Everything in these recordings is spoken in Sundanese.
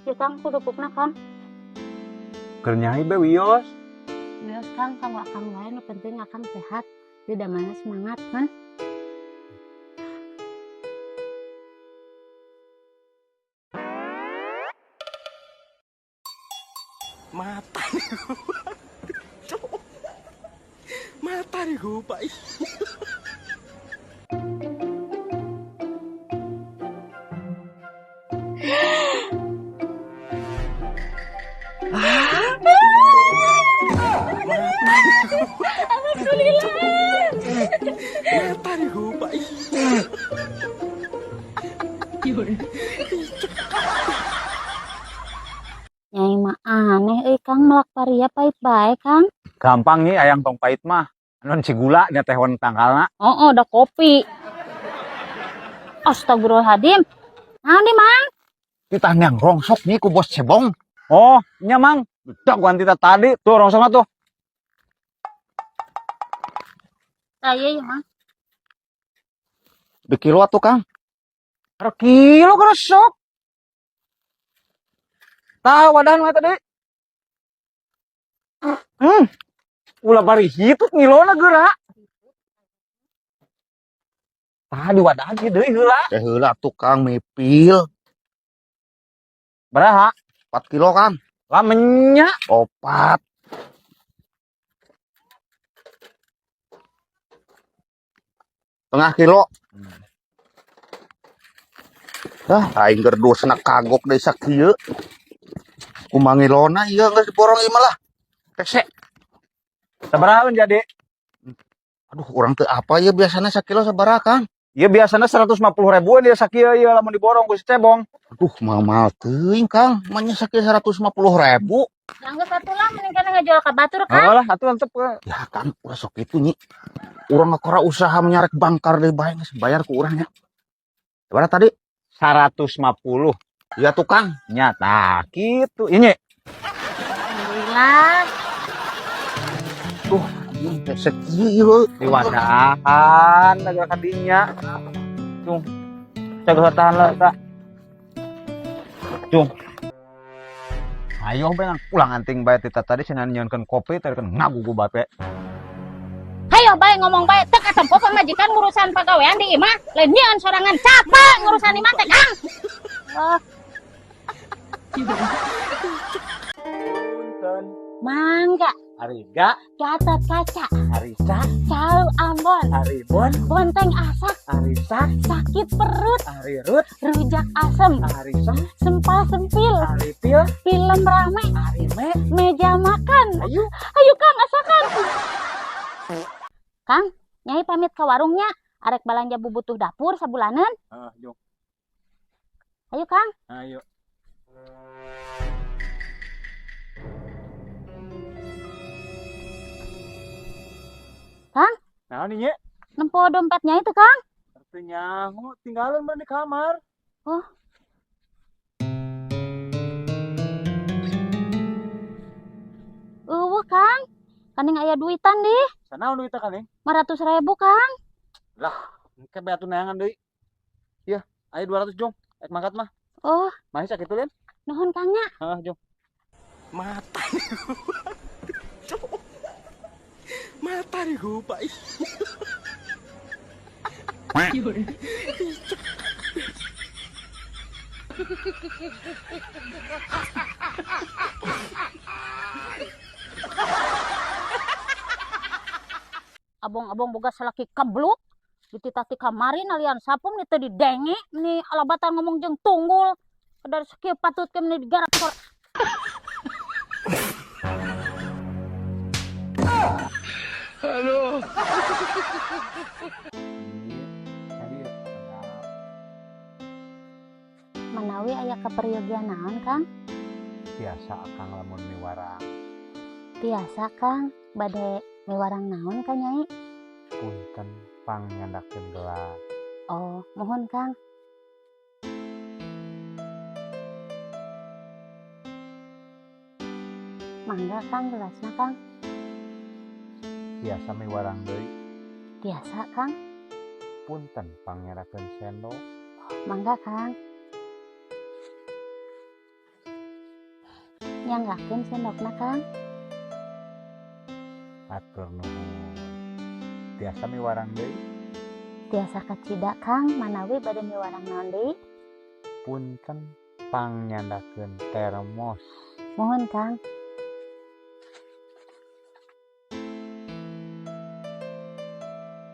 Ya Kang, kerupukna Kang. Keur nyai be wios. Wios Kang, kanggo akang wae nu penting akang sehat. Di mana semangat kan. Mata nih gua. Mata nih gua, Pak. Alhamdulillah. Mata nih gua, Pak. Nyai mah aneh euy Kang, melak paria pahit bae Kang. Gampang nih ayang tong pahit mah. Anu cigula nya teh wan tangkalna. Oh, ada kopi. Astagfirullahaladzim. Naon nih, Mang? Kita yang rongsok nih ku bos cebong. Oh, nya Mang. Udah gua tita tadi tuh rongsokna tuh. Tah ieu ya, Mang. Di kilo atuh, Kang. Per kilo keresok. Tah wadahan mah tadi. Ulah bari hitut ngilona geura. Tah di wadahan ieu deui heula. Teh heula atuh Kang mipil. Baraha? 4 kilo Kang. Lamenya 4. Tengah kilo. Dah, aing keur dosna kagok deui sakieu. Kumaha ngilona ieu geus diborong ieu mah lah. Pesek. Sabaraha jadi? Aduh, urang teu apa ieu biasana sakilo sabaraha Kang? Ieu biasana 150 ribuan ieu sakieu ieu lamun diborong ku si cebong. Aduh, mahal teuing Kang. Manya sakieu 150 ribu. Anggeus atuh lah mending kana ngajual ka batur Kang. Heeh lah, atuh antep. Ya Kang, ulah sok kitu nyi. Urang ngakora usaha menyarek bangkar deui bae geus bayar ku urang nya. Sabaraha tadi? 150. Iya tuh Kang. Nya tah kitu. Ieu nyi. Alhamdulillah. Tuh, anjing pesek ieu. Di wadahan agak kadinya. Cung. Cek tahan lah, tak. Cung. Ayo bengan pulang anting bae tita tadi cenah nyieunkeun kopi tadi kan ngagugu bape. Hayo bae ngomong bae teu katempo pamajikan ngurusan pagawean di imah, lain nyieun sorangan capek ngurusan imah teh Kang. Oh. Mangga. Ariga, Gatot Kaca, Arisa, Cau Ambon, Aribon, Bonteng Asak, Arisa, Sakit Perut, Arirut, Rujak Asem, Arisem, Sempal Sempil, Aripil, Film Rame, Arime, Meja Makan. Ayo. Ayo Kang, asakan. Kang, Nyai pamit ke warungnya. Arek balanja bubutuh dapur sabulanan. Ah, jong. Ayo Kang. Ayo. Kang? Naon nih, Nye? Nempo dompet Nyai itu, Kang? Artinya, mau tinggalan di kamar. Oh. Eueuh, Kang. Kaning aya duitan deh. Sanaon duitna kaning? 500.000, Kang. Lah, engke bae atuh neangan deui. Iya, aya 200 jong. Ek mangkat mah. Oh. Masih sakitu lin? Nuhun Kang nya. Heeh, jong. Mata nih gua. Mata nih gua, Pak. Abong-abong boga salaki kebluk dititah ti kamari nalian sapu meni teu didenge meni alabatan ngomong jeung tunggul dari sakieu patut ke meni digarap sor. Aduh. Manawi aya kaperyogian naon, Kang? Biasa Akang lamun miwarang. Biasa Kang, bade miwarang naon ka Nyai? Punten pang nyandakeun gelas. Oh, mohon Kang. Mangga Kang gelasna Kang. Biasa miwarang deui. Biasa Kang. Punten pang nyandakeun sendok. Mangga Kang. Nyanggakeun sendokna, Kang. Hatur nuhun. Tiasa miwarang deui? Tiasa kacida, Kang, manawi bade miwarang naon deui? Punten, pangnyandakeun termos. Mohon, Kang.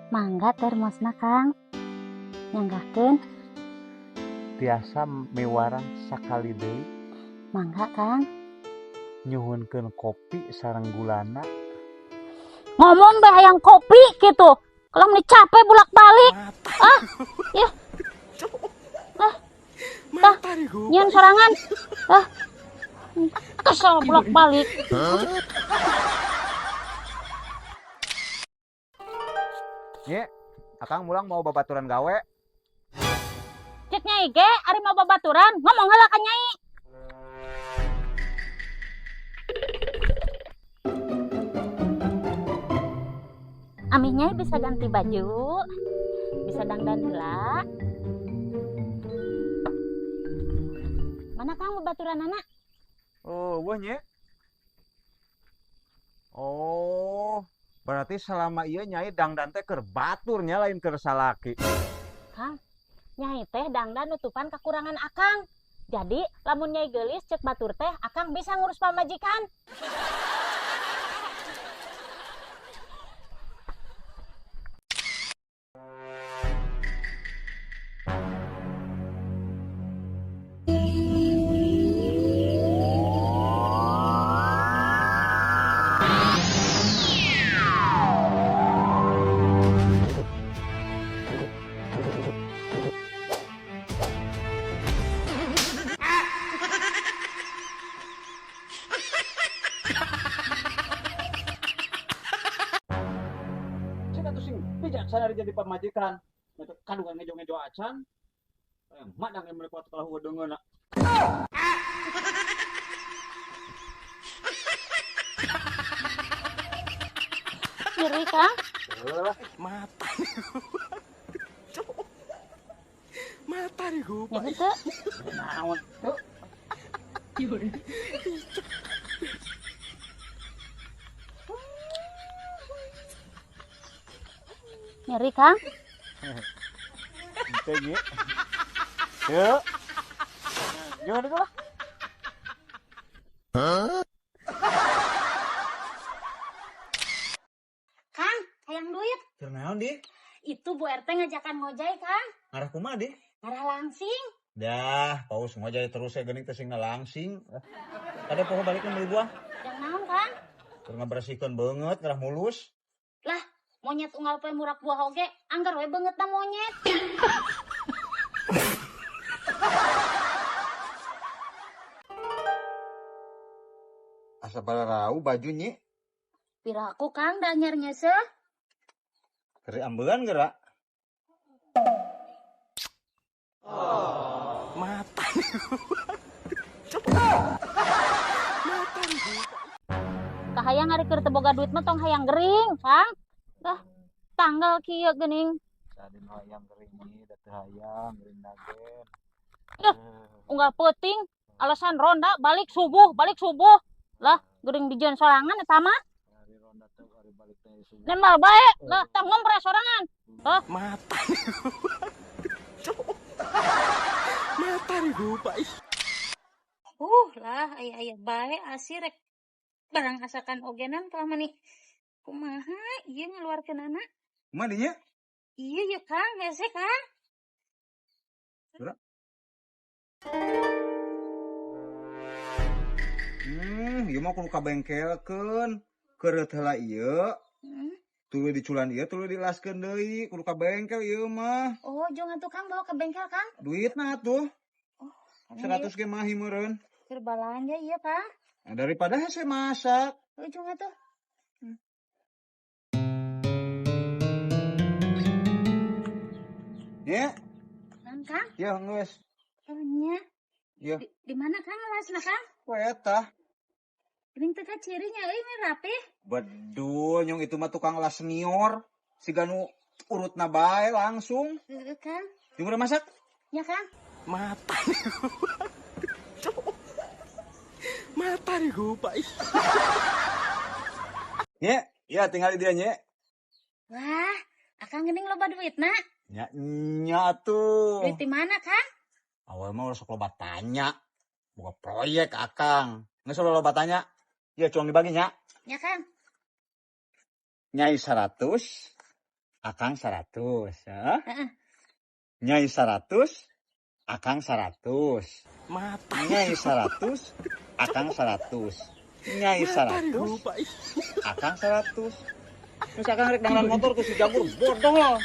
Mangga termosna, Kang. Nyanggakeun. Tiasa miwarang sakali deui? Mangga, Kang. Nyuhunkeun kopi sareng gulana. Ngomong bae hayang kopi gitu. Kalau meni capek bolak-balik. Ah, ya. Ah, tah, nyieun sorangan. Ah, kesel bolak-balik. Nye, akang mulang mau babaturan gawe. Cek nyai ge, ari mau babaturan, ngomong heula ka nyai. Amih nyai bisa ganti baju, bisa dangdan heula. Mana Kang babaturan anak? Oh, wah nye. Oh, berarti selama ieu nyai dangdan teh keur batur nya, lain keur salaki. Kang, nyai teh dangdan nutupan kekurangan akang. Jadi, lamun nyai geulis cek batur teh, akang bisa ngurus pamajikan. Bijaksana jadi pamajikan. Itu kandungan ngejo-ngejo acan. Madang yang mereka telah deungeun. Nyeri, Kang? Mata nih. Mata nih gua. Nyeri teu? Naon teu? Nyeri, Kang? Ente, Nyi. Yuk. Gimana itu lah? Hah? Kang, hayang duit. Keur naon, Di? Itu Bu RT ngajakan ngojay, Kang. Ngarah kumaha, Di? Ngarah langsing. Dah, paus ngojay terus ya geuning teh sing langsing. Kada poho balik meuli buah. Yang naon, Kang? Keur ngabersihkeun beungeut ngarah mulus. Lah, monyet unggal poe murak buah oge, anggar we beungeutna monyet. Asa bararau baju, Nyi. Piraku, Kang, da anyar nyeuseuh. Keur ambean geura. Mata nih. Mata nih. Kahayang ari keur teu boga duit mah tong hayang gering, Kang. Dah tanggal kieu geuning. Sadi nu hayang gering Nyi, da teu hayang gering dagen. Ih, unggal peuting alasan ronda balik subuh, balik subuh. Lah, geuring dijieun sorangan eta mah. Hari ronda teh hari balik teh subuh. Nembal bae. Lah, tah ngompres sorangan. Hah? Mata nih. Mata nih gua, Lah aya-aya bae asih rek barang asakan ogenan kalah mani. Kumaha ieu ngaluarkeunana? Kumaha dinya? Iya ya Kang, hese Kang. Geura. Ieu mah kudu kabengkelkeun. Keureut heula ieu. Tuluy diculan ieu, tuluy dilaskeun deui, kudu ka bengkel ieu mah. Oh, jong atuh Kang bawa ke bengkel Kang. Duitna atuh. Oh, 100 ge mah meureun. Keur balanja ieu Kang. Nah, daripada hese masak. Ujung atuh. Ya. Naon, Kang? Ya, geus. Oh, nya. Ya. Di mana Kang lasna Kang? Ku eta. Geuning teh cirinya euy mah rapih. Bedul nyong itu mah tukang las senior. Siga nu urutna bae langsung. Heeh, Kang. Jeung udah masak? Ya, Kang. Mata. Mata rupa ih. Nye, ya tinggal di dia, Nye. Wah, Akang geuning loba duitna. Nya nya tuh. Duit di mana, Kang? Awal mah ulah sok loba tanya. Boga proyek Akang. Nggak sok loba tanya. Ya cuang dibagi nya. Ya, Kang. Nyai 100, Akang 100. Ya. Heeh. Nyai 100, Akang 100. Mata. Nyai 100, Akang 100. Nyai Mata 100, rupa ih. Akang 100. Terus Akang rek dangdan motor ku si Jagur bodoh.